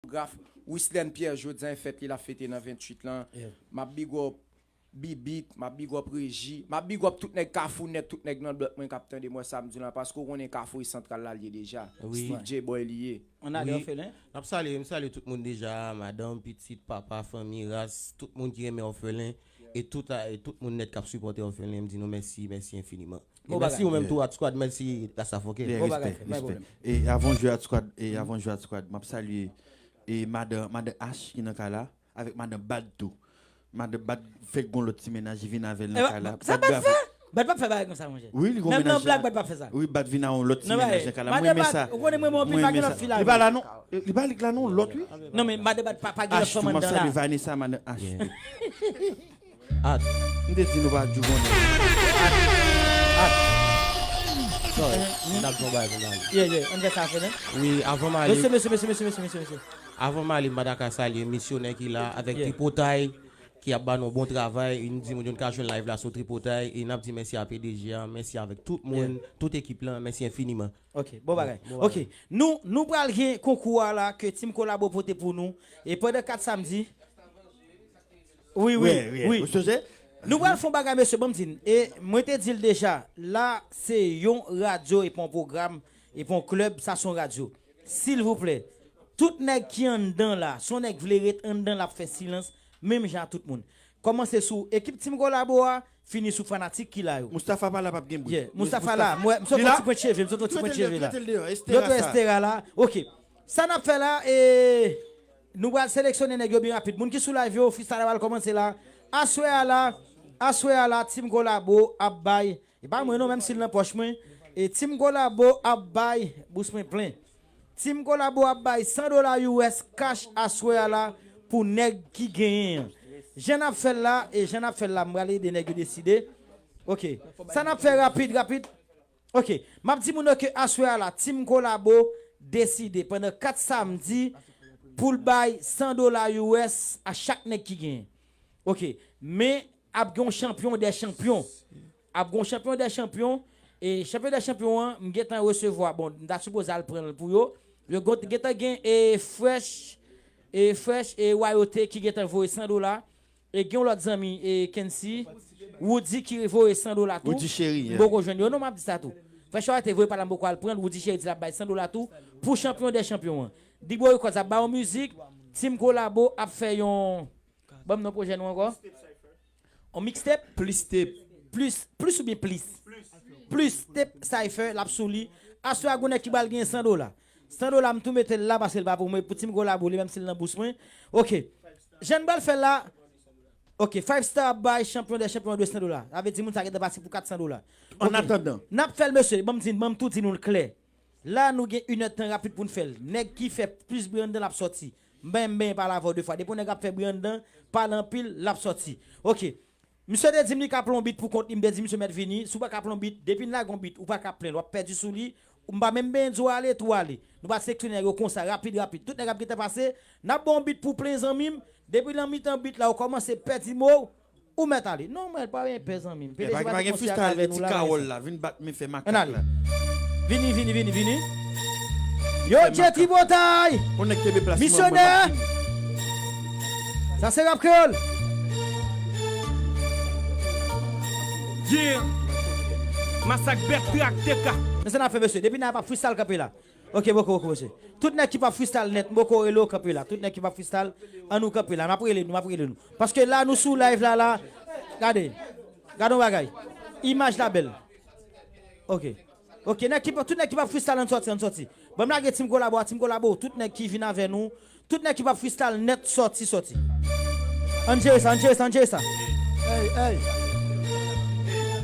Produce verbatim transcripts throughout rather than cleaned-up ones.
Graf, Wislène Pierre, jodi a e fèt li, l ap fete nan venntuit lan. M ap big up Bibit, m ap big up Reji, m ap big up tout nèg Kafou nèt, tout nèg nan blòk mwen k ap tande m wè sa m di w lan, paske w konnen Kafou e santral la l ye deja. Steve J Boy li ye. N ap salye, m salye tout moun deja, madanm, pitit, papa, fanmi, ras, tout moun ki renmen òfelen, e tout, e tout moun nèt k ap sipòte òfelen, m di nou mèsi, mèsi enfiniman. E mèsi ou menm tou, Hot Squad, mèsi la staff, ok? Respè, respè. E avan jwe Hot Squad, e avan jwe Hot Squad, m ap salye e madan, madan H ki nan kay la, avèk madan Bad tou. Madan Bad fèk gon lòt ti mennaj, li vin avè l nan kay la. Sa Bad fè? Bad p ap fè bagay konsa, monchè. Wi, li gon mennaj. Menm nan blag, Bad p ap fè sa. Wi, Bad vin a yon lòt ti mennaj nan kay la. Mwen renmen sa. Ou konnen mwen renmen anpil, pa gen lòt fi la. Li pa la non. Li pa lik la non, lòt wi. Non, men madan Bad pa, pa gen lòt fanm anndan la. Vanessa, li Vanessa, madan H. M te di nou pa djougonnen. At. At. Sorry. M t ap di yon bagay pou m ale. Yeah, yeah. Ann fè sa, frè, non? Wi, avan m ale. Mesye, mesye, mesye, mesye, mesye, mesye, mesye. Avan m ale, m pa ta ka salye misyonè ki la avèk tripotay ki ap ba nou bon travay. E n di moun yo n ka jwenn live la sou tripotay. E n ap di mèsi a P D G a, mèsi avèk tout moun, tout ekip lan, mèsi enfiniman. Ok, bon bagay. Ok, nou, nou pral gen konkou a la ke Team Kolabo pote pou nou. E pandan kat samdi, Wi, wi, wi. Ou sonje? Nou pral fè yon bagay, mesye, ban m di n. E mwen te di l deja, la, se yon radyo, e pa yon pwogram, e pa yon klèb, sa se yon radyo. Silvouplè, tout nèg ki anndan la, si yon nèg vle ret anndan, l ap fè silans, menm jan ak tout moun. Kòmanse sou ekip Team Kolabo a, fini sou fanatik ki la yo. Moustapha pa la, p ap gen bri. Yeah, Moustapha la, mwen, m sot yon ti pwent cheve, m sot yon ti pwent cheve la. Mete l deyò, mete l deyò, Estera sa. Estera la, ok. Sa n ap fè la, e, nou pral seleksyone nèg yo byen rapid. Moun ki sou live yo, freestyle la pral kòmanse la. Aswè a la, aswè a la, Team Kolabo ap bay, e pa mwen non, menm si l nan pòch mwen, e Team Kolabo ap bay bous mwen plen. Team Kolabo ap bay san dola U S cash aswè a la pou nèg ki genyen an. Jan n ap fè l la, e jan n ap fè l la, m pral ede nèg yo deside. Ok. Sa n ap fè rapid, rapid. Ok, m ap di moun yo ke aswè a la, Team Kolabo deside pandan kat samdi pou l bay san dola U S a chak nèg ki genyen. Ok, men ap gen yon chanpyon dè chanpyon. Ap gen yon chanpyon dè chanpyon. E chanpyon dè chanpyon an, m gentan resevwa, bon, m ta sipoze al pran l pou yo. Yo gon-, gentan gen e Fresh, e Fresh e Wayote ki gentan voye san dola. E gen yon lòt zanmi, e Kency, Woody ki voye san dola tou. Woody Chéri, yeah. M poko jwenn yo. Non, m ap di sa tou. Fresh Wayote voye pa la, m poko al pran l. Woody Chéri di l ap bay san dola tou pou chanpyon dè chanpyon an. Dibo Records ap ba yon mizik. Team Kolabo ap fè yon, ban m non pwojè nou ankò. On mixtape? Plis tape. Plis, plis oubyen plis? Plis tape cypher, l ap sou li. Aswè a gon nèg ki pral genyen san dola. San dola m tou mete l la paske l pa pou mwen, pou Team Kolabo li, menm si l nan bous mwen. Ok. Jan n pral fè l la. Ok, Five Star ap bay chanpyon dè chanpyon de san dola. Sa vle di moun sa gentan pase pou kat san dola. An atandan. N ap fè l, mesye, ban m di, ban m tou di nou l klè. La, nou gen inèdtan rapid pou n fè l. Nèg ki fè plis bri anndan l ap sòti. M benyen, m benyen pale avè w de fwa. Depi yon nèg ap fè bri anndan, pale anpil, l ap sòti. Ok. Misye te di m li ka plen yon bit pou kont li, m te di misye mèt vini. Si w pa ka plen yon bit, depi n lage yon bit, ou pa ka plen l, w ap pèdi sou li. M pa menm benyen di w ale, tou ale. Nou pral seleksyone nèg yo konsa, rapid, rapid. Tout nèg ap gentan pase, n ap ba w yon bit pou plen zanmi m. Depi nan mitan bit la, ou kòmanse pèdi mo, ou mèt ale. Non, mwen, pa gen pè zanmi m. P D G pa te konseye avè nou la, men sa. Vin bat men fè makak la. Vini, vini, vini, vini. Yo, J T Botay! Misyonè! Sa se Rap Kreyòl. Yeah. Masak bèt trak T K. Men sa n ap fè, mesye. Depi n ap freestyle kanpe la. Ok, boko, boko, mesye. Tout nèg ki p ap freestyle nèt, m poko rele w kanpe la. Tout nèg ki p ap freestyle, ann nou kanpe la. M ap rele nou, m ap rele nou. Paske la, nou sou live la, la. Gade. Gade yon bagay. Imaj la bèl. Ok. Ok, nèg ki p ap, tout nèg ki p ap freestyle, ann sòti, ann sòti. Ban m lage Team Kolabo a, Team Kolabo. Tout nèg ki vin avè nou, tout nèg ki p ap freestyle nèt, sòti, sòti. Ann jere sa, ann jere sa, ann jere sa. Ey, ey.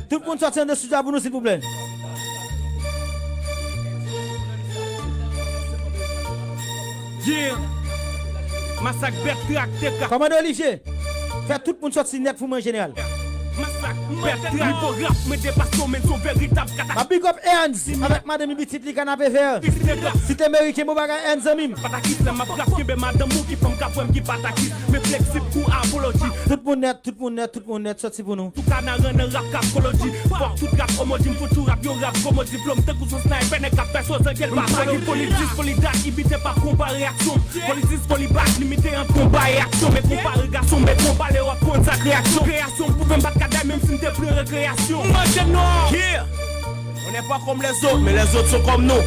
Tout moun sòti anndan estidyo a pou nou, silvouplè. Yeah. Masak bèt trak T K. Kòmandan Olivier, fè tout moun sòti nèt pou mwen, jeneral. Mas-, Bèt trap, nivo rap mwen depase w, men se yon veritab katakis. M ap big up Ernz avèk madanm li, pitit li, Kanapevè. Site Meriken, bon bagay Ernz, zanmi m. Patakis lè m ap rap, kenbe madanm ou ki fè m ka kwè m ki patakis. Men fleksib kou apoloji. Tout moun nèt, tout moun nèt, tout moun nèt, sòti pou nou. Tou kanaran nan rap kapkoloji. Fòk tout rap omoji, m fout sou rap, yo rap komodi. Flow m tankou son sniper, nèg k ap pèse ozangyèl pa solo. Politis, polidat, ibitè pa konba reyaksyon. Politis, polibat, limite ant konba e aksyon. Men konpare gason, men konba lè w ap konn sa k reyaksyon. Kreyasyon, pwouve m pa t ka day, menm si m te pran rekreyasyon. Manje nò. Yeah. On n'est pas comme les autres, mais les autres sont comme nous.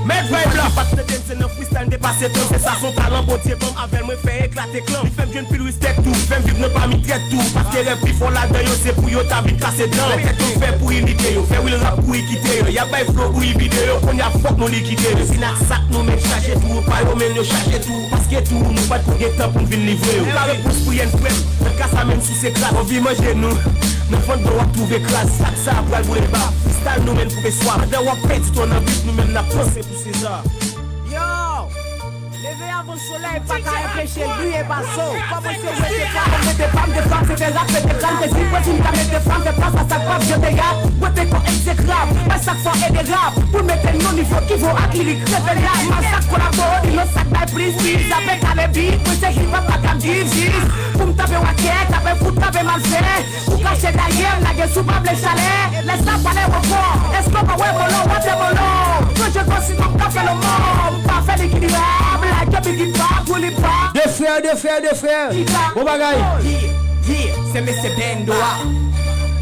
Mèt vay blan. Pa t tande m, se nan freestyle m te pase tan. Se sa, se yon talan Bondye ban m, avè l mwen fè eklate klan. Li fè m jwenn pil respè tou, li fè m viv nan pami trèt tou. Paske rèv pi fò ladan yo, se pou yo ta vin kase dan. Lè tèt yo fè pou imite yo, fè real rap kouri kite yo. Y ap bay flow pou imite yo, kounye a fòk nou likide yo. Si n ak sak nou menm chaje tou, pa yo menm yo chaje tou. Paske tou, nou pa t ko gen tan pou n vin livre yo. Pa repons pou yèn frè m, nan ka sa menm si se kras. Anvi manje nou, nan vant blan w ap twouve kras. Sak sa pral boule baf. Freestyle nou menm koupe swa. Pandan w ap pèdi tan nan bif, nou menm n ap panse pou Seza. Yo! Leve avan solèy pa ka anpeche l briye, pa so. Kòmanse wete pa m, mete pa m, de fam, se te rap, mete kal, te si pwezi m ka mete fam, fè plas a sa k pap, je te rap, wete kò egzekrab, bay sa k fò e de rap, pou mete n nan nivo ki vo ak lirik revelab, masak kolabo, di nou sa k bay plis, plis, apre kale bit, mwen se hip hop pa k ap give, give, pou m tape wakè, tape fout, tape malfè. Ou kache dèyè m, lage sou pa vle chalè. Lè sa pale ankò. Èske w pa wè bolo, wè te bolo? Mwen je konsi m ap ka fè lanmò. M pa fè li ki dirab. Like yo bigi pa, pou li pa. De frè, de frè, de frè. Bon bagay. Yeah, yeah, se mesye Bendo a.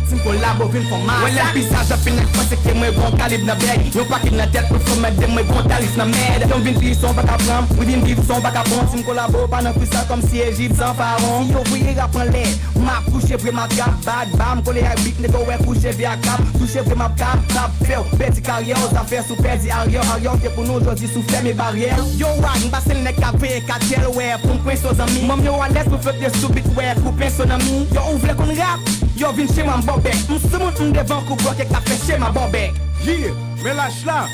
Team Kolabo vin fè masak. Wè lè visaj ap fin ak panse ke mwen gon kalib nan bèg. Yon pakèt nan tèt pou fè mèt de mwen gon tarif nan mèd. Yon vin pi son pa ka pran, wi vin viv son pa ka pran. Team Kolabo pa nan freestyle kòmsi Ejip san farawon. Si yo voye rap anlè, m ap touche vre matrap, bad bam, kole ak bit, nèg yo wè kouche vye ak kap, touche vre m ap kap, kap fè w pèdi karyè w, zafè sou pèdi aryè, aryè w te pou nou jodi sou fèmen baryè. Yo wag, m pa se nèg k ap veye katyèl, wè, pou m pwenso zanmi. Manm yo alèz pou flote sou bit, wè, kou penso nan mi. Yo ou vle konn rap, yo vin chema m bòbèk. M sou moun m devan kou bòkè k ap fè chema bòbèk. Yeah, men lach la.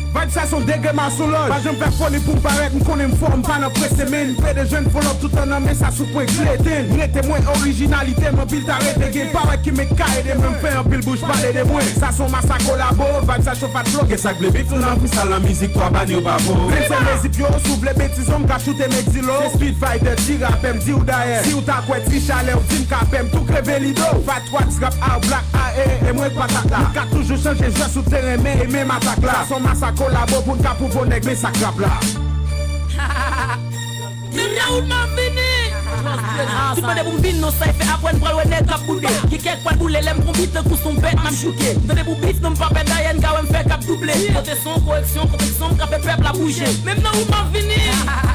Vibe sa se yon degre masonlòj. Pa janm fè foli pou m parèt, m konnen m fò, m pa nan prese, men m plede jwenn folòp toutan nan men sa sou pwen kleten. Rete mwen orijinalite m, anpil ta rete gen pawèt ki menm ka ede mwen, m fè anpil bouch pale de mwen. Sa se yon masak kolabo, vibe sa cho fat flow. Gen sa k vle bif nou nan freestyle nan mizik, twa bann yo pa vo. Menm se mezip yo, si w vle betiz w, m ka choute m egzilo. Se Street Fighter, ti rapè, m di w dayè. Si w ta kwè ti chalè, w di m ka pè, m tou kreve lido. Fat Wax, rap a black a e, e mwen k patat la. Nou ka toujou chanje jwè sou teren, men e menm atak la. Sa se yon masak kolabo pou n ka pwouve w nèg men sa k rap la. Depi nan wout m ap vini. Tout mande pou m vin non sa e fè apre n pral wè nèg k ap boude. Gen kèk pral boule lè m pran bit tankou se yon bèt m ap jouke. M tande pou bif non m pa pè dayè n ka wè m fè k ap double. Kote son koreksyon, kote son m ka fè pèp la bouje. Menm nan wout m ap vini.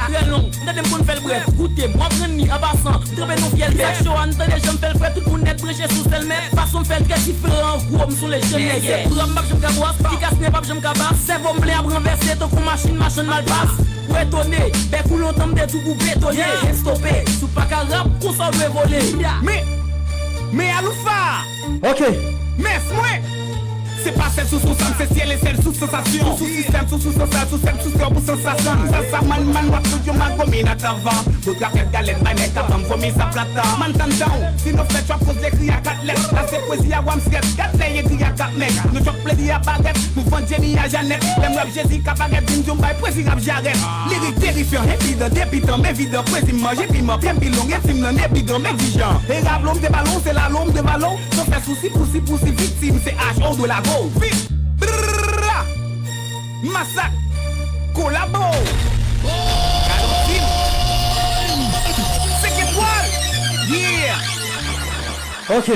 Trè long. M tande m konn fè l brèf. Koute m, w ap rann li an pasan. M tranpe nan fyèl tèt cho a, n tande jan m fè l frèt. Tout moun nèt branche sou sèl mèt. Fason m fè l trè diferan, gwo m s on lejann nèg. Bra m p ap janm ka bwòs, pikas nèg p ap janm ka bas. Sèvo m plen ap ranvèse tankou machin machann malpas. Ou etone, bèk ou lontan m te di w pou betone. Estope, si w pa ka rap, konsa w dwe vole. Men, men aloufa! Ok. Mès mwen! Se pa sèl sou sou sa m, se syèl e syèl sou sansasyon. Sou sou sistèm, sou sou sansal, sou sèm, sou sèw pou sansasyon. Sa sa man man, w ap tout yon magomi nan tavan. Bout rapèt galèt, bay nèg ka ban m vomi sa plata. Man tann tan w, si nou fèt, w ap koz lekri a kat lèt. La se pwezi a wam srèt, gad lè y ekri a kat nèg. Nou chòk pledi a bagèt, nou vann Jenny a Janèt. Lè m rap Jezi ka parèt, vin di w m bay pwezi rap jarèt. Lirik terifyan, evidan, depitan, m evidan, pwezi m manje piman, pye m pi long, e tim nan evidan, m egzijan. E rap lom te balon, se la lom te balon. Son fè sousi, pousi, pousi, viktim, se H O dwe lago. Vit! Brrrr! Masak! Kolabo! Gad on fim! Senk etwal! Yeah! Ok.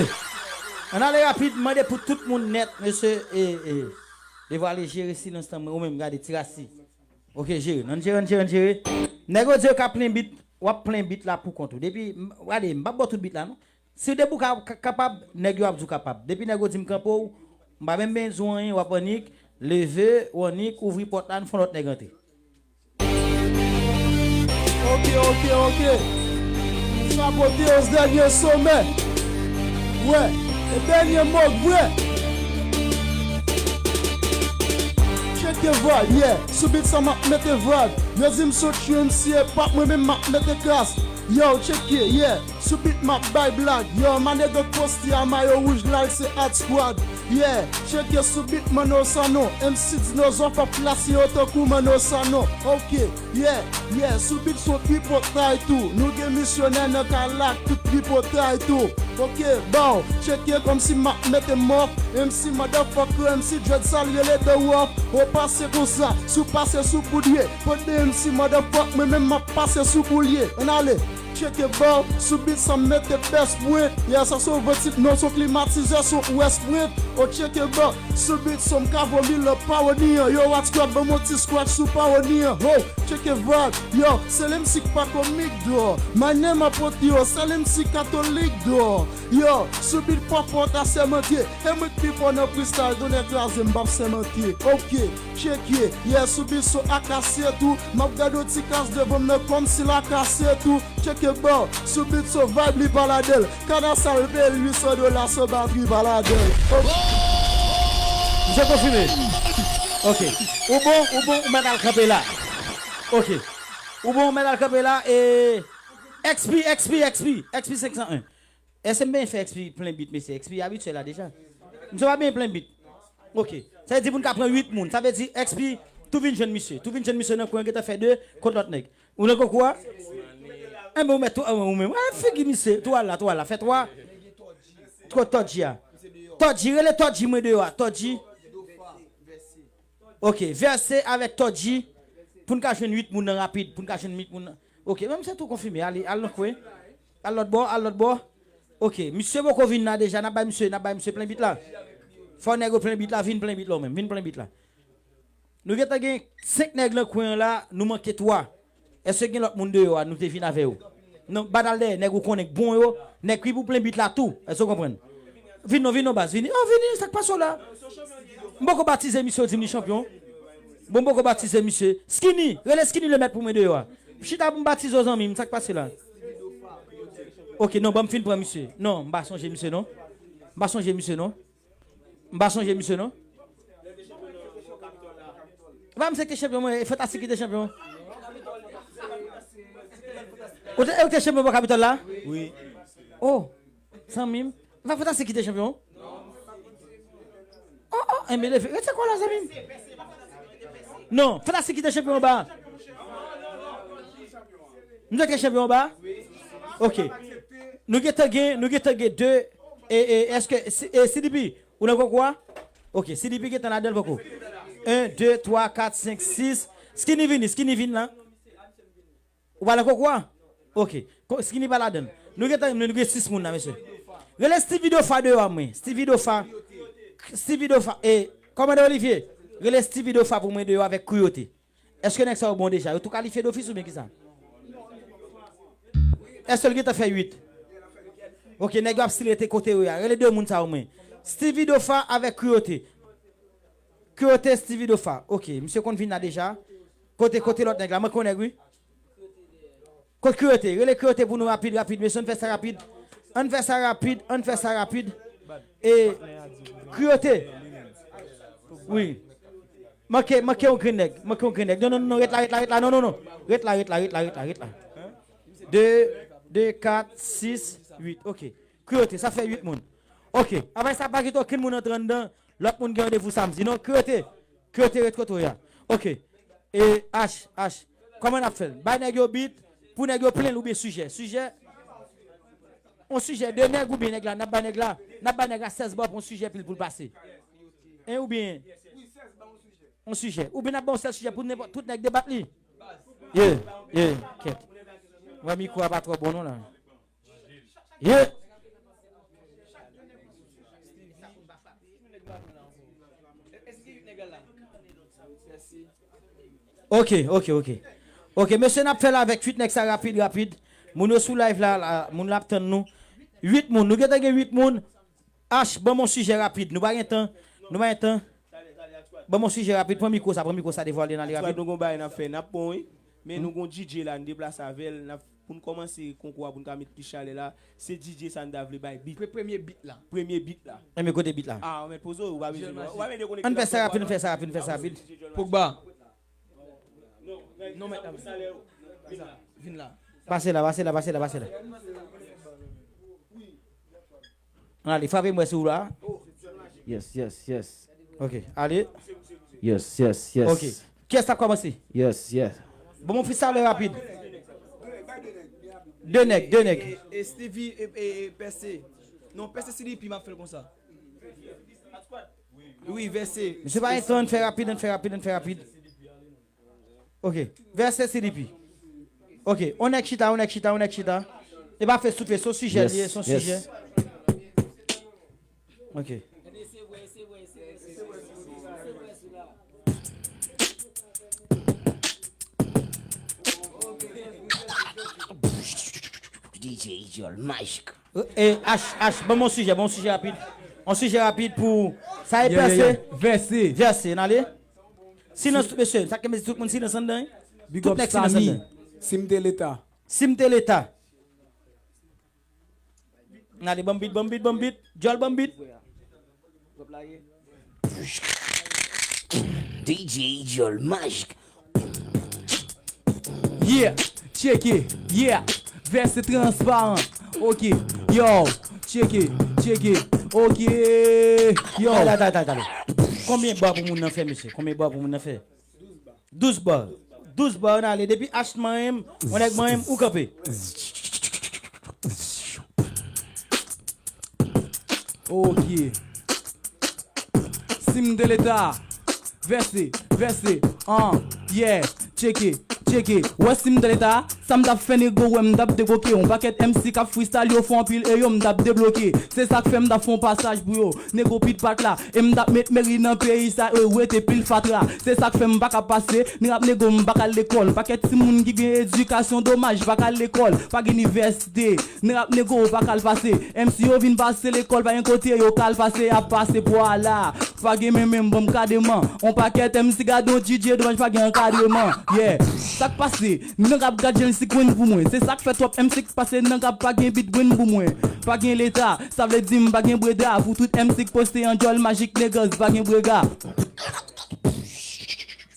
Ann ale rapid, mande pou tout moun nèt, mesye, e, e, Devwale, jere silans lan, mwen, ou menm, gade, ti rasi. Ok, jere. Ann jere, ann jere, ann jere. Nèg yo di yo ka plen bit, w ap plen bit la pou kont ou. Depi, m, gade, m p ap ba w tout bit la, non. Si w debouka ka-, kapab, nèg yo ap di w kapab. Depi nèg yo di m kanpe w, m pa menm bezwen di w anyen, w ap annik leve, w annik ouvri pòt la, n fè yon lòt nèg antre. Ok, ok, ok. Sa pote yo dènye somè. Wè, e dènye mo vre. Cheke vibe, yeah. Sou beat sa m ap mete vibe. Yo di m sou trim, si e p ap mwen menm m ap mete kras. Yo, tcheke, yeah, sou beat m ap bay blag. Yo, manegot poste a mayo wouj la l se Hot Squad. Yeah, tcheke sou beat Manno Sanon, M C Dinozò fò plase yo tankou Manno Sanon. Ok, yeah, yeah, sou beat son tripotay tou. Nou gen misyonè nan kay la, tout tripotay tou. Ok, bon, tcheke kòmsi m ap mete mò. M C motherfucker, M C dread sal rele The Rock. Ou pase konsa, si w pase sou poudye. Pot de M C motherfuck, mwen menm m ap pase sou boulye. Ann ale. Tcheke bò, sou beat sa m mete best print. Yeah, sa se yon ventit, non, se yon klimatizè, se yon West Print. O tcheke bò, sou beat sa m ka vomi lè pa woni an. Yo, Hot Squad, ban m yon ti scratch sou pa woni an. Ho, tcheke vibe. Yo, se M C k pa komik, dò. My name Apotyo, se M C katolik, dò. Yo, sou beat pòpòt a sèmante. E mwen k pi fò nan freestyle, tonnè kraze m p ap sèmante. Ok, tcheke. Yeah, sou beat son akasye tou. M ap gade yon ti kas devan m nan kòmsi l akasye tou. Tcheke bò, sou beat son vibe li pa ladan l. Kana sal peye l uit san dola san batri pa ladan l. Ok. Misye konfime. Ok. Ou bon, ou bon, ou mèt al kanpe la. Ok. Ou bon, ou mèt al kanpe la. E X P, X P, X P, X P senk san en. Èske m byen fè X P plen beat, mesye? X P abitye la deja. Misye pa byen plen beat. Ok. Sa vle di pou n ka pran uit moun. Sa vle di X P tou vin jwenn misye. Tou vin jwenn misye nan kwen, gentan fè de kont lòt nèg. Ou nan konkou a? Enben, ou mèt tou, ou menm. Ah, figi misye. Tou al la, tou al la. Fè twa. Twa Tòdji a. Tòdji, rele Tòdji mwen deyò a. Tòdji. Ok. Vèse avèk Tòdji. Pou n ka jwenn uit moun nan rapid. Pou n ka jwenn uit moun nan. Ok. Menm se tou konfime. Ale, al nan kwen. Al lòt bò, al lòt bò. Ok, misye poko vin la deja, n ap bay misye, n ap bay misye plen bit la. Fò nèg yo plen bit la, vin plen bit la ou menm, vin plen bit la. Nou gentan gen senk nèg nan kwen an la, nou manke twa. Èske gen lòt moun deyò a, nou te vin avè yo? Non, bat al dèyè, nèg ou konnen k bon yo, nèg ki pou plen bit la tou. Èske w konprann? Vin non, vin non baz, vini. Oh, vini, sa k pase w la? M poko batize misye, w di m li chanpyon. Bon, m poko batize misye. Skinny, rele Skinny Lemèt pou mwen deyò a. Chita pou m batize w zanmi m, sa k pase la? Ok, non, ban m fin pran misye. Non, m pa sonje misye non. M pa sonje misye non. M pa sonje misye non. E pa misye ki te chanpyon mwen, e Fantastik ki te chanpyon. Ou te, ou te chanpyon bò Kapitòl la? Wi. Oh, zanmi m. E pa Fantastik ki te chanpyon? Oh, oh, enben leve. Retire kò la, zanmi m. Non, Fantastik ki te chanpyon anba. Nou te chanpyon anba? Ok. Nou gentan gen, nou gentan gen de. E, e, èske, si- e, C D P, ou nan konkou a? Ok, C D P gentan ladan l poko. En, de, twa, kat, senk, sis. Skinny vini, Skinny vin la. Ou pa nan konkou a? Ok. Ko- Skinny pa ladan l. Nou gentan, nou gen sis moun la, mesye. Rele Steevie Dofa deyò a mwen. Steevie Dofa. Steevie Dofa. E, kòmandan Olivier, rele Steevie Dofa pou mwen deyò avèk Kouyote. Èske nèg sa yo bon deja? Yo tou kalifye dofis oubyen kisa? Èske l gentan fè uit? Ok, nèg yo ap still rete kote yo ye a. Rele de moun sa yo mwen. Steevie Dofa avèk Kouyote. Kouyote, Steevie Dofa. Ok, misye konn vin la deja. Kote, kote lòt nèg la? Mwen konnen wi. Kot Kouyote? Rele Kouyote pou nou rapid, rapid. Mesye, ann fè sa rapid. Ann fè sa rapid, ann fè sa rapid. E Kouyote. Wi. Manke, manke yon grenn nèg. Manke yon grenn nèg. Non, non, non, non, ret la, ret la, ret la, non, non, non. Ret la, ret la, ret la, ret la, ret la. De, de, kat, sis, uit. Ok. Kouyote, sa fè uit moun. Ok. Apre sa, pa kite okenn moun antre anndan. Lòt moun gen randevou samdi. Non, Kouyote. Kouyote, ret kote w ye a. Ok. E H, H. Kòman n ap fè l? Bay nèg yo bit, pou nèg yo plen l oubyen sijè? Sijè? On sijè de nèg oubyen nèg la, n ap bay nèg la, n ap bay nèg la sèz bò pou on sijè pil pou l pase. En oubyen? On sijè. Oubyen n ap ba on sèl sijè pou nenpòt, tout nèg debat li? Ye, ye, kèt. Mwen mikwo a pa twò bon non la. Ye. Ok, ok, ok. Ok, mesye, n ap fè l avèk uit nèg sa rapid, rapid. Moun yo sou live la, la, moun la ap tann nou. Uit moun, nou gentan gen uit moun. H, ban m yon sijè rapid. Nou pa gen tan. Nou pa gen tan. Ban m yon sijè rapid. Pran mikwo sa, pran mikwo sa, devwale n ale rapid. Nou gon bagay n ap fè, n ap bon, wi. Men nou gon D J la, n deplase avè l, n ap, pou n kòmanse konkou a, pou n ka met plis chalè la, se D J sa n ta vle bay bit. Pre- premye bit la. Premye bit la. Enben kote bit la? Ah, ou mèt poze w, ou pa bezwen, ou pa bezwen dekonekte. Ann fè sa rapid, ann fè sa rapid, ann fè sa rapid. Pogba. Non, mèt la. Vin la. Pase la, pase la, pase la, pase la. Ale, frape m wè si w la. Yes, yes, yes. Ok, ale. Yes, yes, yes. Ok. Kiyès k ap kòmanse? Yes, yes. Bon, mon freestyle rapid. De nèg, de nèg. E, e Stevie, e, e, e Pèse. Non, Pèse C D P m ap fè l konsa. Wi, vèse. Misye pa gen tan, ann fè rapid, ann fè rapid, ann fè rapid. Ok. Vèse C D P. Ok. On nèg chita, on nèg chita, on nèg chita. E pa fes sou fes, se yon sijè li ye, se yon sijè. Ok. D J Idyòl Majik. E, H, H, ban m yon sijè, ban m yon sijè rapid. Yon sijè rapid pou sa e Pèse. Vèse. Vèse, n ale. Silans, tout mesye, sa ke mezi tout moun silans anndan. Big up Samy. Si m te leta. Si m te leta. N ale, ban m beat, ban m beat, ban m beat. Dyòl, ban m beat. D J Idyòl Majik. Yeah, tcheke, yeah, vèse transparan. Ok, yo, tcheke, tcheke, ok, yo. Tande, tande, tande, tande. Konbyen ba pou moun nan fè, mesye? Konbyen ba pou moun nan fè? Douz ba. Douz ba, n ale. Depi H manyen m, yon nèg manyen m, ou kanpe. Ok. Si m te leta, vèse, vèse, an, yeah, tcheke, tcheke. Wè si m te leta, sa m t ap fè nego wè m t ap dekoke. Yon pakèt M C k ap freestyle yo fè anpil e yo m t ap debloke. Se sa k fè m t ap fè yon pasaj pou yo. Nego pit pat la, e m t ap met meri nan peyi sa e rete pil fatra. Se sa k fè m pa ka pase, ni rap nego m pa ka al lekòl. Pakèt timoun ki gen edikasyon domaj pa ka al lekòl, pa gen inivèsite. Ni rap nego pa ka al pase. M C yo vin pase lekòl, pa gen kote yo ka al pase, y ap pase pwa la. Pa gen menm menm, ban m kademan. On pakèt M C gade on D J domaj pa gen ankadreman. Yeah, sa k pase? Nèg ap gad jan l si grenn pou mwen. Se sa k fè twòp M C k pase, nèg ap pa gen bit grenn pou mwen. Pa gen leta, sa vle di m pa gen breda. Pou tout M C k poste an dyòl majik, nègès pa gen brega.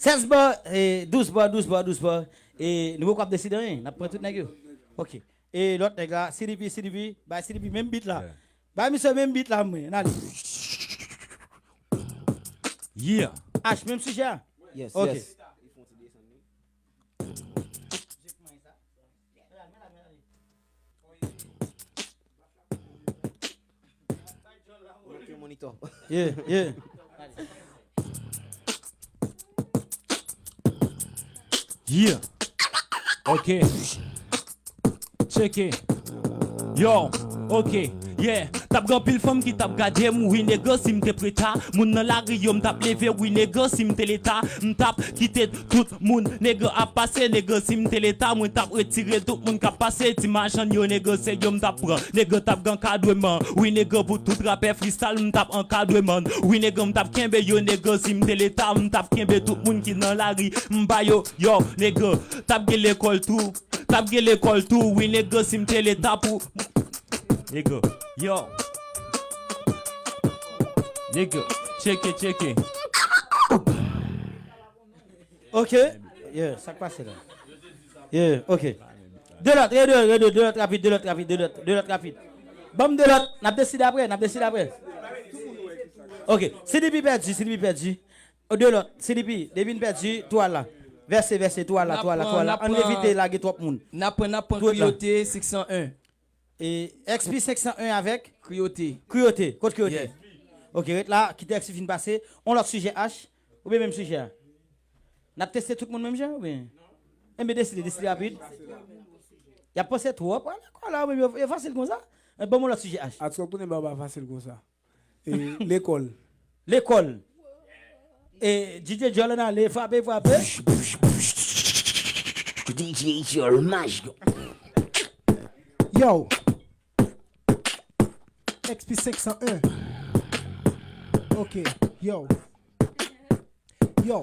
Sèz ba, e, douz ba, douz ba, douz ba. E, nou poko ap deside anyen, n ap pran tout nèg yo. Ok. E lòt nèg la, C D P, C D P, bay C D P menm beat la. Bay misye menm beat la, mwen, n ale. Yeah. H, menm sijè a? Yes, Ok. Yes. Monte monitor. Yeah, yeah. Yeah. Ok. Tcheke. Yo, ok. Yeah. T ap gen anpil fanm ki t ap gade m, wi nègè, si m te preta. Moun nan lari yo, m t ap leve, wi nègè, si m te leta. M t ap kite tout moun, nègè, ap pase, nègè, si m te leta. Mwen t ap retire tout moun k ap pase. Ti machann yo, nègè, se yo m t ap pran. Nègè, t ap gen kadreman. Wi nègè, pou tout rapè freestyle, m t ap ankadreman. Wi nègè, m t ap kenbe yo, nègè, si m te leta. M t ap kenbe tout moun ki nan lari, m ba yo, yo, nègè, t ap gen lekòl tou. T ap gen lekòl tou, wi nègè, si m te leta pou. Nègè, yo. Nègè, tcheke, tcheke. Ok. Yeah, sa k pase la? Yeah, ok. De lòt, de lòt, de lòt, de lòt rapid, de lòt rapid, de lòt, de lòt rapid. Ban m de lòt, n ap deside apre, n ap deside apre. Ok, C D P pèdi, C D P pèdi. De lòt, C D P, depi n pèdi, tou al la. Vèse, vèse, tou al la, tou al la, tou al la. Ann evite lage twòp moun. N ap pran, n ap pran Kriyote senk san en. E X P senk san en avèk Kriyote. Kriyote. Kot Kriyote? Yeah. Ok, ret la, kite X P fin pase. On lòt sijè H, oubyen menm sijè a? N ap teste tout moun menm jan, oubyen? Enben, deside, deside rapid. Y ap panse twòp, wè, lekòl la, menm yo, yo fasil konsa. Ban m on lòt sijè H. Atò tounen ba w pa fasil konsa. E, lekòl. Lekòl. E, D J Dyòl ann ale, frape, frape. D J Idyòl Majik. Yo. X P senk san en. Ok, yo. Yo,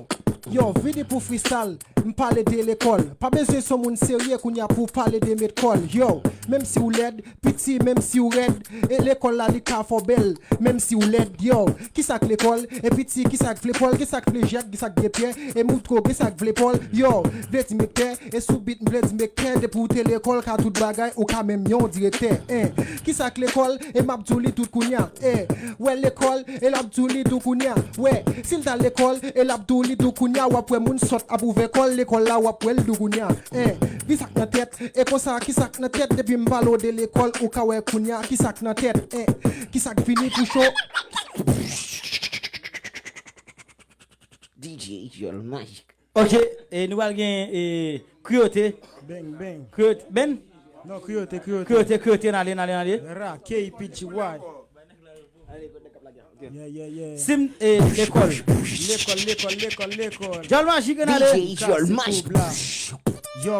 yo, vini pou freestyle. M pale de lekòl. Pa bezwen se yon moun serye kounye a pou w pale de met kòl. Yo, menm si w lèd, piti, menm si w rèd, e lekòl la li ka fè w bèl, menm si w lèd. Yo, kisa k lekòl? E piti, kisa k vle pòl? Kisa k vle jèk? Kisa k vle pyè? E moutro, kisa k vle pòl? Yo, vle di mektè, e sou bit m vle di mektè. Depi w te lekòl, ka tout bagay, ou ka menm yon direktè. En, kisa k lekòl? E m ap di w li tout kounye a. En, wè lekòl, e l ap di w li tou kounye a. Wè, si l t al lekòl, e l ap di w li tou kounye a. W ap wè moun sòt ap ouvè kò l lekòl la, w ap wè l tou kounye a. En, vi sa k nan tèt, e konsa, kisa k nan tèt? Depi m pale w de lekòl, ou ka wè kounye a, kisa k nan tèt? En, kisa k vini pou cho? D J Jòl Majik. Ok, e nou pral gen e, Kriyote. Bang, bang. Kriyote, Ben? Non, Kriyote, Kriyote. Kriyote, Kriyote, n ale, n ale, n ale. Ra, K P G Y. Yeah, yeah, yeah. Sim, e, lekòl. Lekòl, lekòl, lekòl, lekòl. Jòl Majik, n ale. D J Jòl Majik. Yo,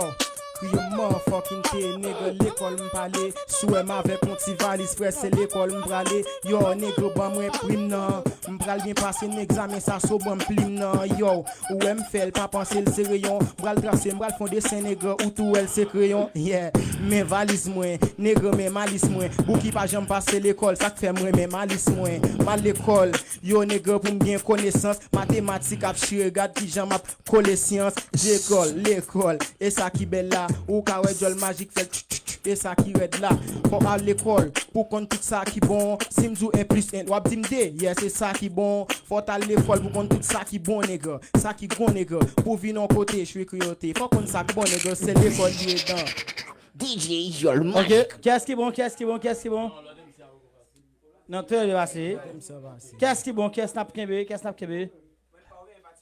kriye motherfucking te, nèg lekòl m pale. Si w wè m avèk yon ti valiz, frè, se lekòl m prale. Yo, nèg ban mwen prim nan. M pral byen pase nan egzamen sa, so ban m plim nan. Yo, ou wè m fè l, pa panse l se reyon. M pral trase, m pral fè yon desen, nèg, ou tou wè l se kreyon. Yeah, men valiz mwen, nèg, men malis mwen. Bouki pa janm pase lekòl, sa k fè m renmen malis mwen. M al lekòl, yo, nèg, pou m gen konesans. Matematik ap chire, gad kijan m ap kole syans. Lekòl, lekòl, e sa ki bèl la. Ou ka wè Jòl Majik fè l tch, tch, tch, e sa ki rèd la. Fò w al lekòl pou konn tout sa ki bon. Si m di w en plis en, w ap di m de. Yes, e sa ki bon. Fò w t al lekòl pou konn tout sa ki bon, nèg. Sa ki bon, nèg. Pou vin yon kote, chwi kriyote. Fò w konn sa k bon, nèg. Se lekòl li edan. D J Jòl Majik. Ok, kiyès ki bon, kiyès ki bon, kiyès ki bon? Non, trè byen pase. Kiyès ki bon, kiyès n ap kenbe, kiyès n ap kenbe?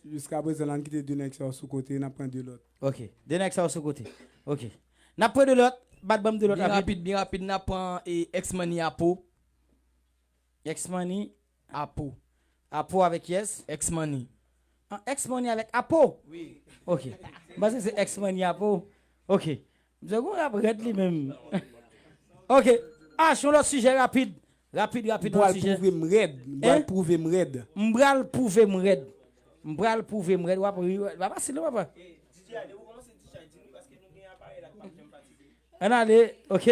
Jiskaprezan la, n kite de nèg sa yo sou kote, n ap pran de lòt. Ok, de nèg sa yo sou kote. Ok. N ap pran de lòt, bat ban m de lòt rapid. Byen rapid, byen rapid, n ap pran e, X-Money Apo. X-Money Apo. Apo avèk kiyès? X-Money. An, X-Money avèk Apo? Wi. Ok. M panse se X-Money Apo. Ok. Misye gon rap rèd li menm. Ok. Achte yon lòt sijè rapid. Rapid, rapid, yon lòt sijè. M pral pwouve m rèd. M pral pwouve m rèd. M pral pwouve m rèd. M pral pwouve m rèd. W ap ri, w ap ri, papa. Ann ale, ok.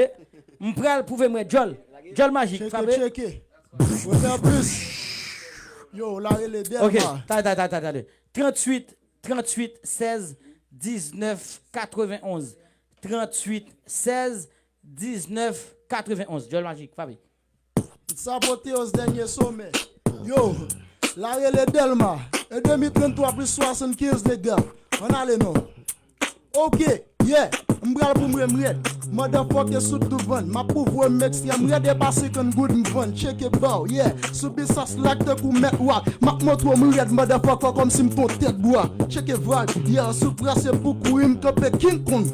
M pral pwouve m rèd. Jòl. Jòl Majik, frape. Tcheke, tcheke. What's up, plus? Yo, la rele Dèlma. Ok, ta, ta, ta, ta, ta, ta. Tranntuit, tranntuit, sèz, diznèf, katrevenonz. Tranntuit, sèz, diznèf, katrevenonz. Jòl Majik, frape. Sa pote yo dènye somè. Yo, la rele Dèlma. E de mil trannntwa plis swasannkenz, nèg. Ann ale non. Ok, yeah. M pral pou mwen m rèd. Motherfucker sou tout vann. M ap pou voye m ekstrèm rèd e pa senkant goud m vann. Tcheke baw, yeah. Sou bisas lak tankou mèt wak. M ap montre w m rèd, motherfucker, kòmsi m t on tèt bwa. Tcheke vag, yeah, sou prase pou kouri m kanpe King Kong.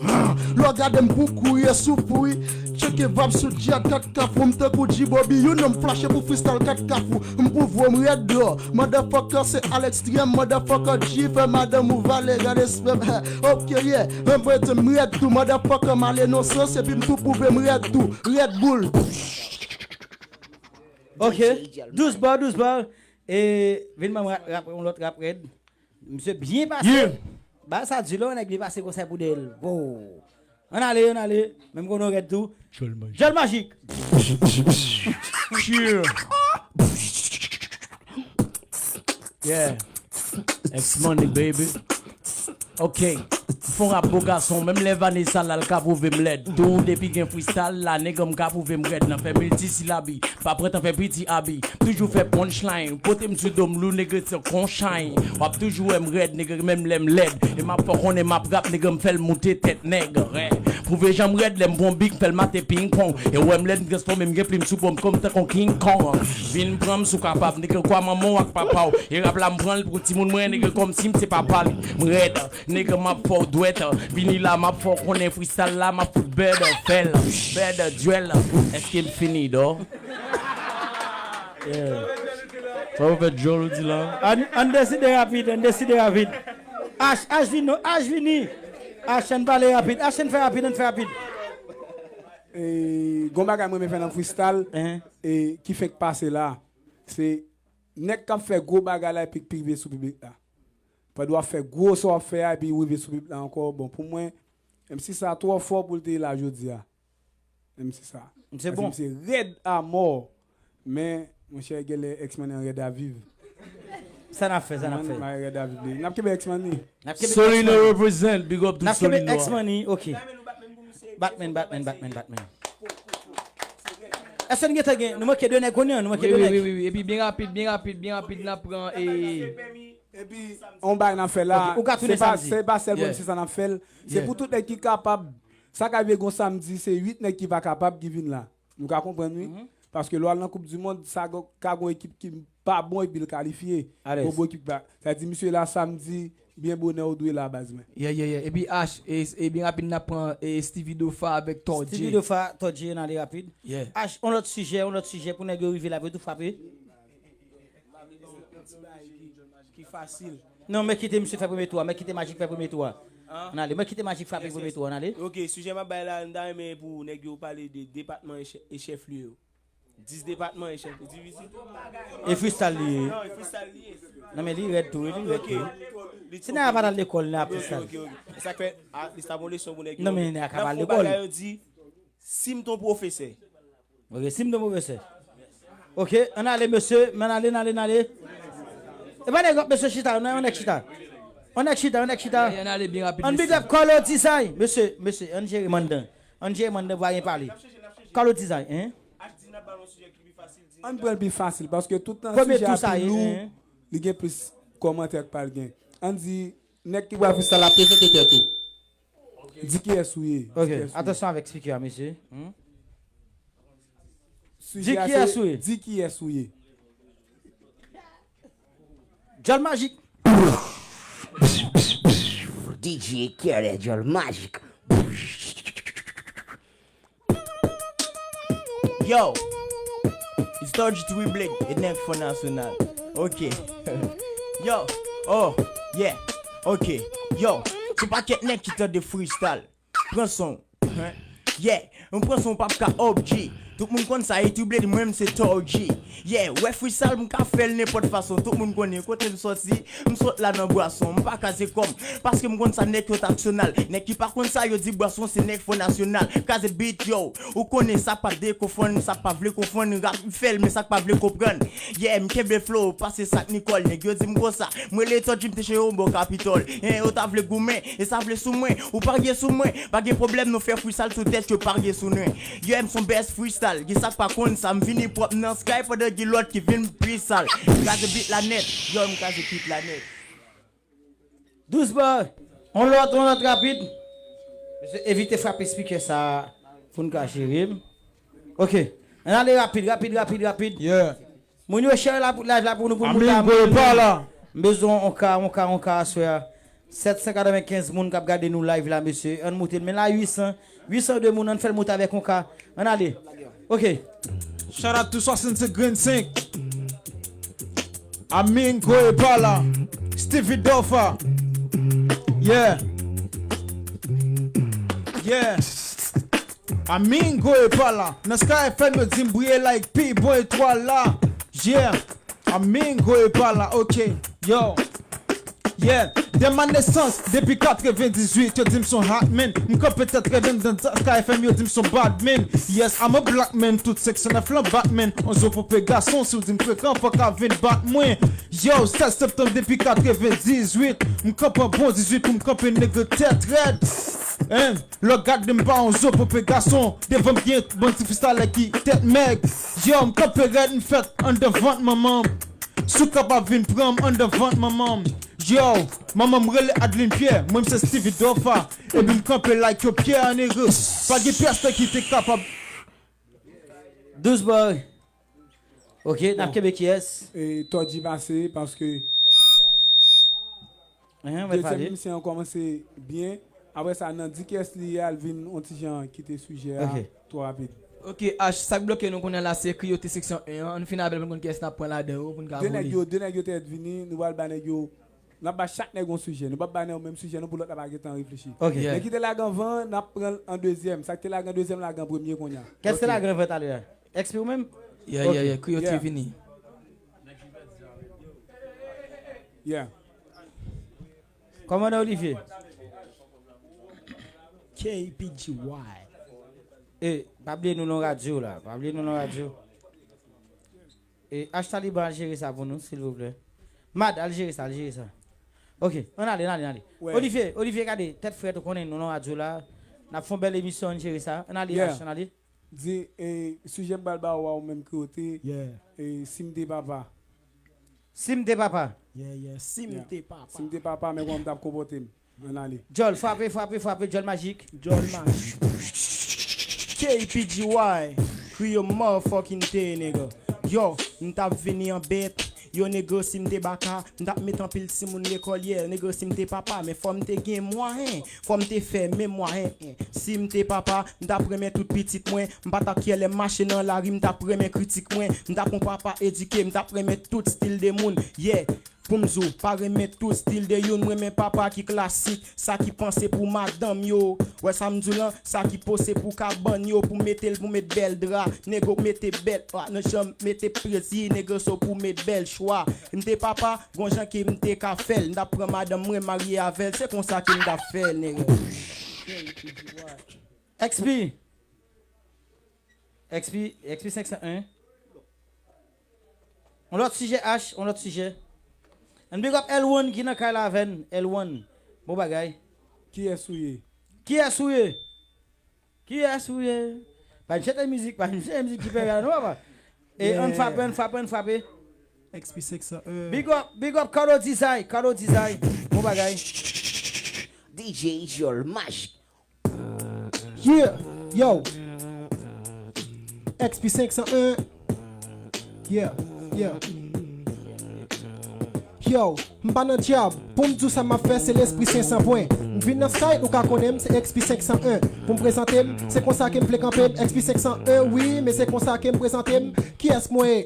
Lè w gade m pou kouri e soufri. Tcheke vab sou djad kat kafou, m tankou G-Bobby, you know m flache pou freestyle kat kafou. M pou voye m rèd dò. Motherfucker, se Alex Triangle, motherfucker, G fè madanm ou vale, gade spèm. Ok, yeah. Mwen prete m rèd tou, motherfucker, m ale nan sans, epi m tou pwouve m rèd tou. Red Bull. Ok. Dous bò, dous bò. E vin ban m rap, rap, yon lòt rap rèd. Misye byen pase. Yeah. Ba sa di lè yon nèg byen pase konsa pou dèyè l. Wow. Ann ale, ann ale. Menm konnen w rèd tou. Jòl Majik. Jòl Majik. Yeah. Yeah. X-Money, baby. Ok. Fon rap bo gason, menm lè Vanessa la, l ka pwouve m lèd. Tou depi gen freestyle la, nèg m ka pwouve m rèd. Nan fè miltisilabi, pa pran tan fè piti abi. Toujou fè punchline, pote m sou do m lou, nèg se konchany. W ap toujou wè m rèd, nèg menm lè m lèd. E m ap fè w konnen m ap rap, nèg m fè l moute tèt nèg. Rèd. Pwouve jan m rèd, lè m pran bik, m fè l mate ping pong. E w wè m lèd, m transfòme, m gen plim sou po m kòm tankou King Kong. Vin pran m si w kapab, nèg kwa manman w ak papa w. E rap la m pran l pou timoun mwen, nèg kòmsi m se papa li. M rèd. Nèg m ap fè w dwèt. Vini la m ap fè w konnen freestyle la m ap fout bèd fè l. Bèd duel. Èske m fini dò? Yeah. Sa ou fè djòl ou di la? Ann, ann deside rapid, ann deside rapid. H, H vini non, H vini. H, ann pale rapid, H, ann fè rapid, ann fè rapid. E, gon bagay mwen renmen fè nan freestyle, e, ki fenk pase la. Se nèg k ap fè gwo bagay la epi k rive sou piblik la. Pandan w ap fè gwo sa w ap fè a, epi w rive sou piblik la ankò. Bon, pou mwen, M C sa twò fò pou l te la jodi a. M C sa. Misye bon. Misye rèd amò. Men, monchè, genlè X-Money an rèd a viv. Sa n ap fè, sa n ap fè. Mwen, mwen rèd a viv li. N ap kenbe X-Money. N ap kenbe Solino X-Money. Represent, big up to Solino. N ap kenbe X-Money, ok. Batman, Batman, Batman, Batman. Èske n gentan gen, nou manke de nèg kounye a, nou manke de nèg. Wi, wi, wi, wi. Epi byen rapid, byen rapid, byen rapid, n ap pran, e, epi, on bagay n ap fè la, ok, ou ka tounen samdi. Se pa sèl pou M C sa n ap fè l. Se pou tout nèg ki kapab. Sa ka rive gon samdi, se uit nèg ki pa kapab ki vin la. Nou ka konprann, wi. Paske lè w al nan Koup di Mond, sa ka gon ekip ki pa bon epi l kalifye. Bon, bon ekip la. Sa di, misye la samdi, byen bonè, ou dwe la, baz mwen. Yeah, yeah, yeah. Epi H, e, e byen rapid, n ap pran, e, Stevie Dofa avèk Tordjee. Stevie Dofa, Tordjee, n ale rapid. Yeah. H, on lòt sijè, on lòt sijè pou nèg yo rive la, pou yo tou frape. Ki fasil. Non, men kite misye fè premye tou a, men kite Majik fè premye tou a. An ale, men kite Majik frape premye tou a, an ale. Ok, sijè m ap bay la, m ta renmen pou nèg yo pale de depatman e chè-, e chèf lye yo. Dis depatman e chèf lye, divize. E freestyle li ye. Non, e freestyle li ye. Non, men li rèd tou, wi, li rèd tou. Ok. Se nèg la pa t al lekòl, nèg la freestyle. Ok, ok, ok. Sa k fè, a, li sa bon leson pou nèg yo. Non, men nèg la ka pale lekòl. Nan fo bagay yo di, si m t on pwofesè. Ok, si m te pwofesè. Ok, ann ale, mesye, ann ale, ann ale, ann ale. E pa nèg, mesye chita, non, yon nèg chita. Yon nèg chita, yon nèg chita. Ann ale byen rapid, mesye. Ann big up Carlo Design. Mesye, mesye, ann jere m anndan. Ann jere m anndan, pa gen pale. Carlo Design, hein? Ann pran l pi fasil, paske tout tan sijè a pi lou, li gen plis kòmantè k pral gen. Ann di, nèg ki pral freestyle la, prezante tèt ou. Di kiyès ou ye. Ok, atansyon avèk speaker a, mesye. Di kiyès ou ye. Di kiyès ou ye. Djòl Majik. D J Khaled, Djòl Majik. Yo, it's Tordjee Three Blade, e nèg Fò Nasyonal. Ok. Yo, oh, yeah, ok. Yo, se pakèt nèg ki tande freestyle. Pran son. Yeah, m pran son pap ka obji. Tout moun konn sa, e Three Blade, mwen m se Tordjee. Yeah, wè freestyle m ka fè l nenpòt fason. Tout moun konnen kote m sòti, m sot la nan Bwason. M pa kaze kò m, paske m konn sa nèg yo t aksyonal. Nèg ki pa konn sa, yo di Bwason se nèg Fò Nasyonal. Kaze beat, yo, ou konnen sa pa dekonfonn, sa pa vle konfonn. Rap m fè l, men sa k pa vle konprann. Yeah, m kenbe flow, pase sa k Nicole. Nèg yo di m konsa, m rele Tordjee, m te cheri yon bò Kapitòl. Hein, yo ta vle goumen, e sa vle sou mwen. Ou parye sou mwen, pa gen pwoblèm, nou fè freestyle sou tèt yo, parye sou mwen. Yo, m son best freestyle, gen sa k pa konn sa, m vini pwòp nan sky pandan gen lòt ki vin pi sal. M kraze beat la nèt, yo, m kraze beat la nèt. Dous bò, on lòt, on lòt rapid. Mesye, evite frape speaker sa pou n ka jere l. Ok, ann ale rapid, rapid, rapid, rapid. Yeah. Moun yo share la pou live la pou nou, pou nou monte a moun. M bezwen on ka, on ka, on ka aswè a. Sèt san katrevenkenz moun k ap gade nou live la, mesye. Ann moute l. Men la uit san, uit san de moun, ann fè l moute avèk on ka. Ann ale. Ok. Shout out to swasannsenk grenn senk. Amingo Epala. Stevie Dofa. Yeah. Yeah. Amingo Epala. Nan Sky F M yo di m briye like pi bon etwal la. Yeah. Amingo Epala, ok. Yo. Yeah. Dè ma nesans, depi katrevendizuit, yo di m son hot man. M kanpe tèt rèd anndan Sky F M, yo di m son bad man. Yes, I'm a black man, tout seksyon nèf lan Batman. On zo pope gason, si w di m frekan, fòk a vin bat mwen. Yo, sèz septanm depi katrevendizuit, m kanpe an bon dizuit pou m kanpe nèg tèt rèd. Hein? Lè w gade m pa on zo pope gason, devan m gen bann ti freestylè ki tèt mèg. Yo, m kanpe rèd, m fèt anndan vant manman m. Si w kapab vin pran m anndan vant manman m. Yo, manman m rele Adeline Pierre, mwen m se Stevie Dofa. Epi m kanpe like yo Pierre Negre. Pa gen pèsonn ki te kapab. Dous bò. Ok, n ap kenbe kiyès? E, Tordjee pase, paske dezyèm misye an kòmanse byen. Apre sa, nan di kiyès li ye a, l vin on ti jan kite sijè a twò rapid. Ok, H, sa k bloke nou kounye a la, se Kriyote seksyon en an. Ann fin avè l pou n konn kiyès n ap pran ladan yo, pou n ka voye. De nèg yo, de nèg yo te vini, nou pral ba nèg yo N ap ba chak nèg yon sijè. Nou p ap ba nèg yon menm sijè non pou lòt la pa gentan reflechi. Ok. Nèg ki te lage anvan, n ap pran l an dezyèm. Sa k te lage an dezyèm, lage an premye kounye a. Kès te lage anvan talè a? X P ou menm? Yeah, yeah, yeah. Kriyo te vini. Yeah. Kòmandan Olivier. K P G Y. E, pa bliye nou nan radyo la. Pa bliye nou nan radyo. E, H Taliban al jere sa pou nou, silvouplè. Mad, al jere sa, al jere sa. Ok, ann ale, ann ale, ann ale. Wè. Olivier, Olivier, gade, tèt frèt, ou konnen nou nan radyo la. N ap fè yon bèl emisyon, ann jere sa. Ann ale, Yeah. H, ann ale. Di, e, sijè m pral ba ou a ou menm ki wote, Yeah, e, si m te papa. Si m te papa. yeah, yeah. Si m Yeah. te papa. Si m te papa, men kòman m t ap konpòte m. Ann ale. Djòl, frape, frape, frape, Djòl Majik. Djòl Majik. K P G Y. Creole motherfucking day, nigga. Yo, m t ap vini an bèt. Yo, nigga, si m te baka, m t ap met anpil timoun lekòl, yeah. Nigga, si m te papa, men fò m te gen mwayen. Fò m te fè menm mwayen. Si m te papa, m t ap renmen tout pitit mwen. M pa t ap kyè lè m mache nan lari, m t ap renmen kritik mwen. M t ap yon papa edike, m t ap renmen tout stil de moun. Yeah. Pou m di w, pa renmen tout stil de youn, m renmen papa ki klasik, sa ki panse pou madanm yo. Wè sa m di w lan, sa ki pose pou kabann yo, pou mete l, pou met bèl dra, nego mete bèl, ah, nan janm mete plezi, nego so pou met bèl chwa. M te papa, gon jan ke m te ka fè l, m t ap pran madanm mwen marye avè l, se konsa ke m t ap fè l, nego. X P. X P, X P senk san en. On lòt sijè, H, on lòt sijè. Ann big up L one ki nan kay la avè n. L one. Bon bagay. Kiyès ou ye? Kiyès ou ye? Kiyès ou ye? Pa n chante mizik, pa n chante mizik ki pè la, non, papa. E ann frape, ann frape, ann frape. X P senk san en. Big up, big up, Cardo Design, Cardo Design. Bon bagay. D J Djòl Majik. Yeah, yo. X P senk san en. Yeah, yeah. Yo, m pa nan dyab. Pou m di w sa m ap fè, se lespri senk san pwen. M vin nan sky, ou ka konnen m, se X P senk san en. Pou m prezante m, se konsa ke m vle kanpe m. X P senk san en, wi, men se konsa ke m prezante m. Kiyès mwen ye?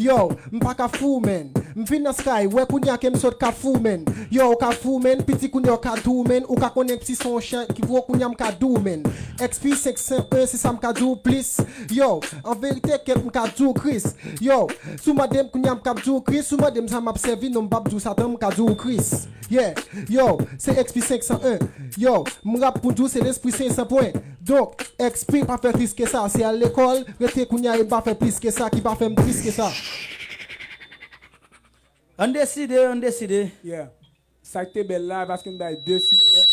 Yo, m pa Kafou, man. M vin nan sky, wè kounye a ke m sot Kafou, man. Yo, ou Kafou, man, piti kounye a ou ka di w, man. Ou ka konnen si se yon chan ki vo kounye a m ka di w, man. X P senk san en, se sa m ka di w plis. Yo, an verite, kèt m ka di w Kris. Yo, si w mande m kounye a m ka di w Kris, si w mande m sa m ap sèvi, non m p ap di w Satan, m ka di w Kris. Yeah, yo, se X P senk san en. Yo, m rap pou di w se lespri senk san pwen. Donk, X P pa fè tris ke sa, se al lekòl, rete kounye a e pa fè plis ke sa, ki pa fè m tris ke sa. Ann deside, ann deside. Yeah. Sa k te bèl la, paske nou bay de sijè.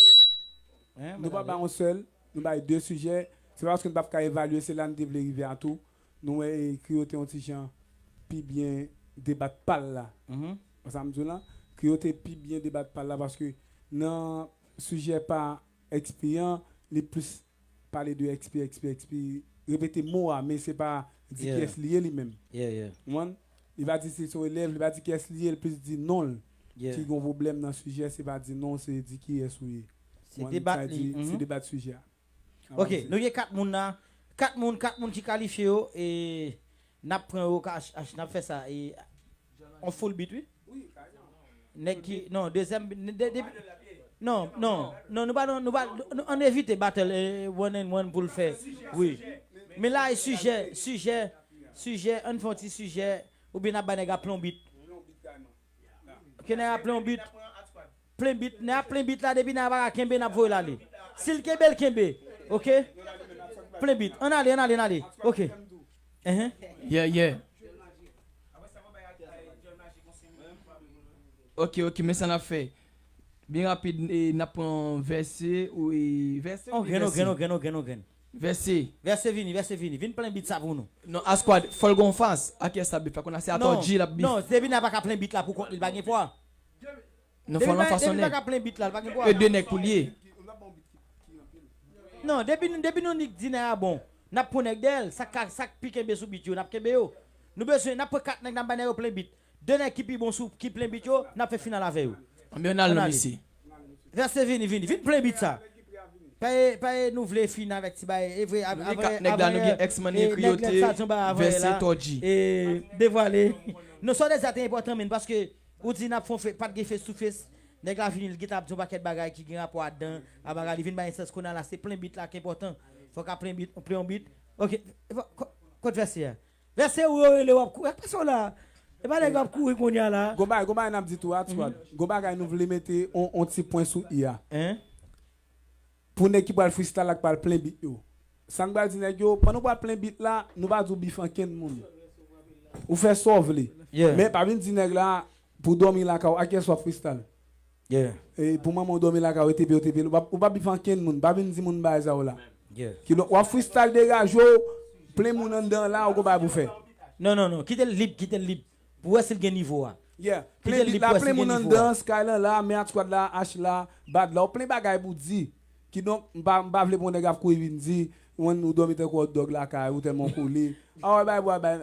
Hein, Nou pa madame? bay yon sèl, nou bay de sijè. Se pa paske nou pa ka evalye, se la nou te vle rive a tou. Nou wè e, Krio te yon ti jan pi byen debat pa l la. Mhm. Wè sa m di w lan? Krio te pi byen debat pa l la paske nan sijè pa X P an, li plis pale de X P, X P, X P, repete mo a, men se pa di Yeah. kiyès li ye li menm. Yeah, yeah. Ou konprann? Li pa di si se yon elèv, li pa di kiyès li ye, li plis di non l. Yeah. Ki gon pwoblèm nan sijè, se pa di non, se di kiyès ou ye. Se Ou konprann? debat Sa li. di, Mhm. Se debat sijè a. Ok, Avanse. Nou gen kat moun la. Kat moun, kat moun ki kalifye yo. E n ap pran yo, ka- ach- ach- n ap fè sa. E on full beat, wi. Nèg ki, non, dezyèm, de, de, non, non, non, nou pa, nou pa, nou, ann evite battle eh, one and one pou l fè, wi. Men la, e sijè, sijè, sijè, ann fè yon ti sijè, oubyen n ap bay nèg a plonbit. Ke nèg a plonbit, plen bit, nèg a plen bit la, depi nèg a pa ka kenbe, n ap voye l ale. Si l kenbe, l kenbe, ok? Plen bit, ann ale, ann ale, ann ale, ok. Enhen. Yeah, yeah. Ok, ok, men sa n ap fè. Byen rapid, e, n ap pran vèse ou e, vèse ou On grenn, on vèse? Grenn, on grenn, on grenn, on grenn. Vèse. Vèse vini, vèse vini. Vin plen bit sa pou nou. Non, a squad, fò l gon fas. A kiyès sa bif la? Konn a se a Tòdji l ap bif. Non, depi nèg pa ka plen bit la pou kont li, l pa gen pwa. Non, fò l anfasone. Depi pa ka plen bit la, l pa gen pwa. E de nèg pou l ye. Non, depi, depi nou nik di nèg a bon, n ap pran nèg dèyè l. Sa k, sa k pi kenbe sou bit yo, n ap kenbe yo. Nou bezwen, n ap pran kat nèg, n ap bay nèg yo plen bit. De nèg ki pi bon sou, ki plen bit yo, n ap fè final avè yo. Anben, ann al Ann non, ale. Mesye. Vèse vini, vini. Vin plen bit sa. Pa e, pa e nou vle fin avèk ti bagay. E vre, Nou gen avre, kat nèg la, nou gen X-Man, gen Kriyote, Vèse, Tòdji. E devwale. Non, sa w te di a te enpòtan, men, paske ou di n ap fè, pa t gen face to face. Nèg la vini, l gentan ap di yon pakèt bagay ki gen rapò adan. A bagay, li vin bay yon sans kounye a la, se plen bit la ki enpòtan. Fòk a plen bit, plen yon bit. Ok, ko- kot Vèse a? Vèse ou yo rele w ap kou. Pase w la. E pa nèg ap kouri kounye a la. Gon bagay, gon bagay n ap di tou a, Squad. Gon bagay nou vle mete on, on ti pwen sou i a. Hein? Pou nèg ki pral freestyle la, k pral plen beat yo. Sa n pral di nèg yo, pandan w pral plen beat la, nou pa di w bif ankenn moun. Ou fè sa w vle. Yeah. Men pa vin di nèg la, pou dòmi lakay ou, a kiyès w ap freestyle? Yeah. E pou manman w dòmi lakay ou, e tepe, ou tepe, ou pa, ou pa bif ankenn moun, pa vin di moun bagay sa yo la. Yeah. Kidonk, w ap freestyle degaje w, plen moun anndan la, ou gon bagay pou fè. Non, non, non, kite l lib, kite l lib. Pou wè si l gen nivo a. Yeah. Kite l lib pou wè si l gen nivo a. Plen beat la, plen moun anndan, Sky lan la, Men at Squad la, H la, Bad la, ou plen bagay pou di. Kidonk, m pa, m pa vle pou yon nèg ap kouri vin di, ou dòmi tankou hot dog lakay, ou tèlman kole. A wè, bay, bay, bay.